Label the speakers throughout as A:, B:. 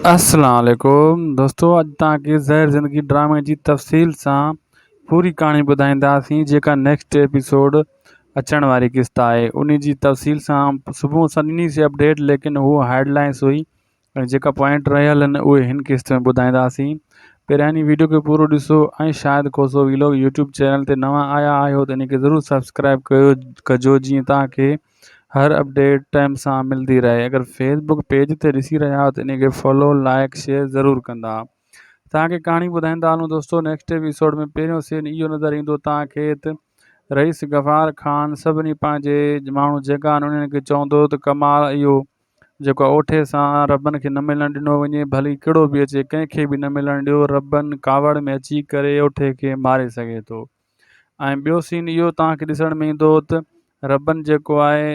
A: السلام عليڪم دوستو اڄ توهان کي زهر زندگي ڊرامي جي تفصيل سان پوري ڪهاڻي ٻڌائينداسين جيڪا نيڪسٽ ايپيسوڊ اچڻ واري قسط آهي ان جي تفصيل سان صبح سان ڏني سي اپڊيٽ ليڪن هو هيڊ لائنس هئي ۽ جيڪا پوائنٽ رهيل آهن اهي هن قسط ۾ ٻڌائينداسين پهريان هن ويڊيو کي پورو ڏسو ۽ Shahid Khoso vlog YouTube channel تي نوان آيا آهيو ته ان کي ضرور سبسڪرائب ڪيو ڪجو جيئن توهان کي هر اپڊيٽ ٽائيم سان ملدي رهي اگر فيس بڪ پيج تي ڏسي رهيا آهيو ته ان کي فالو لائڪ شيئر ضرور ڪندا توهان کي ڪهاڻي ٻڌائيندا هلون دوستو نيڪسٽ ايپيسوڊ ۾ پهريون سين اهو نظر ايندو توهان کي ته رئيس غفار خان سڀني پنهنجي ماڻهو جيڪا آهن انهن کي چوندو ته ڪمال اهو جيڪو اوٺي سان ربن کي نه ملڻ ڏنو وڃي ڀلي ڪهڙو به اچي ڪنهن کي به نه ملڻ ڏيو ربن ڪاوڙ ۾ اچي ڪري اوٺي کي ماري سگهي ٿو ۽ ٻيو سين اهو توهان کي ڏسڻ ۾ ايندو ته ربن جيڪو آهي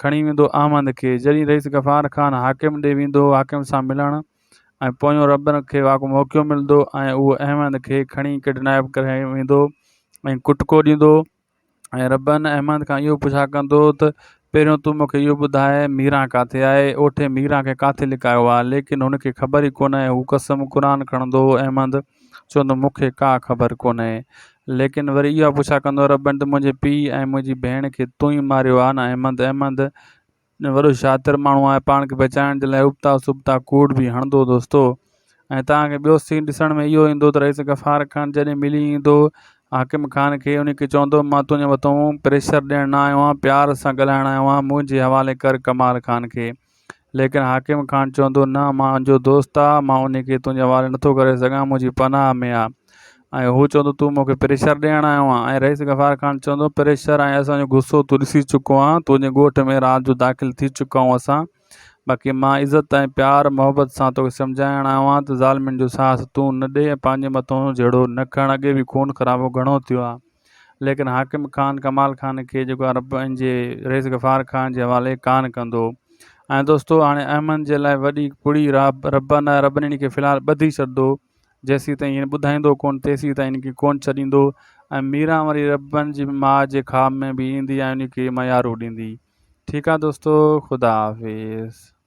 A: کڻي ويندو احمد کي جڏهن رئيس غفار خان حاڪم ڏي ويندو حاڪم سان ملڻ ۽ پويون ربن کي واقع موقعو ملندو ۽ اهو احمد کي کڻي ڪڊنيپ ڪري ويندو ۽ ڪٽڪو ڏيندو ۽ ربن احمد کان اهو پڇا ڪندو ته پهريون تون مون کي اهو ٻڌاء ميران ڪاٿي آهي اوٺي ميران کي ڪاٿي لڪايو آهي ليڪن هن کي خبر ئي ڪونه هو قسم قرآن کڻندو احمد چوندو مون کي ڪا خبر ڪونهي. ليڪن وري اها پڇا ڪندو ربن ته منهنجي پيء ۽ منهنجي ڀيڻ کي تون ئي ماريو آهي نه احمد؟ احمد وڏو شاطر ماڻهو آهي پاڻ کي بچائڻ جي لاء ابتا سبتا ڪوڙ به هڻندو دوستو ۽ توهان کي ٻيو سين ڏسڻ ۾ اهو ايندو ته رئيس غفار خان جڏهن ملي ايندو حاڪم خان کي ان کي چوندو مان تنهنجي مٿو پريشر ڏيڻ نه آيو آهيان پيار سان ڳالهائڻ آيو آهيان منهنجي حوالي ڪر ڪمال خان کي ليڪن حاڪم خان چوندو، نه، مان جو دوست آ، مان انهي کي تنهنجي حوالي نٿو ڪري سگهان، منهنجي پناهه ۾ آ. ۽ هو چوندو، تون مون کي پريشر ڏيڻ آيو آن. ۽ رئيس غفار خان چوندو، پريشر ۽ اسان جو غصو تون ڏسي چڪو آن، تنهنجي ڳوٺ ۾ رات جو داخل ٿي چڪا آهيون اسان، باقي مان عزت ۽ پيار محبت سان توکي سمجهائڻ آيو آهيان ته ظالمن جو ساٿ تون نه ڏي ۽ پنهنجي مٿو جهيڙو نه کڻ، اڳي به خون خرابو گهڻو ٿيو آ. ليڪن حاڪم خان ڪمال خان کي جيڪو آهي رب ان جي رئيس غفار خان جي حوالي ڪان ڪندو ۽ دوستو هاڻي احمد جي لاء وڏي پڙي ربن آهي ربن ان کي في الحال ٻڌي ڇڏندو جيسين تائين هن ٻڌائيندو ڪون تيسين تائين ان کي ڪون ڇڏيندو ۽ ميران وري ربن جي ماء جي خواب ۾ به ايندي ۽ ان کي ميارو ڏيندي ٺيڪ آهي دوستو خدا حافظ.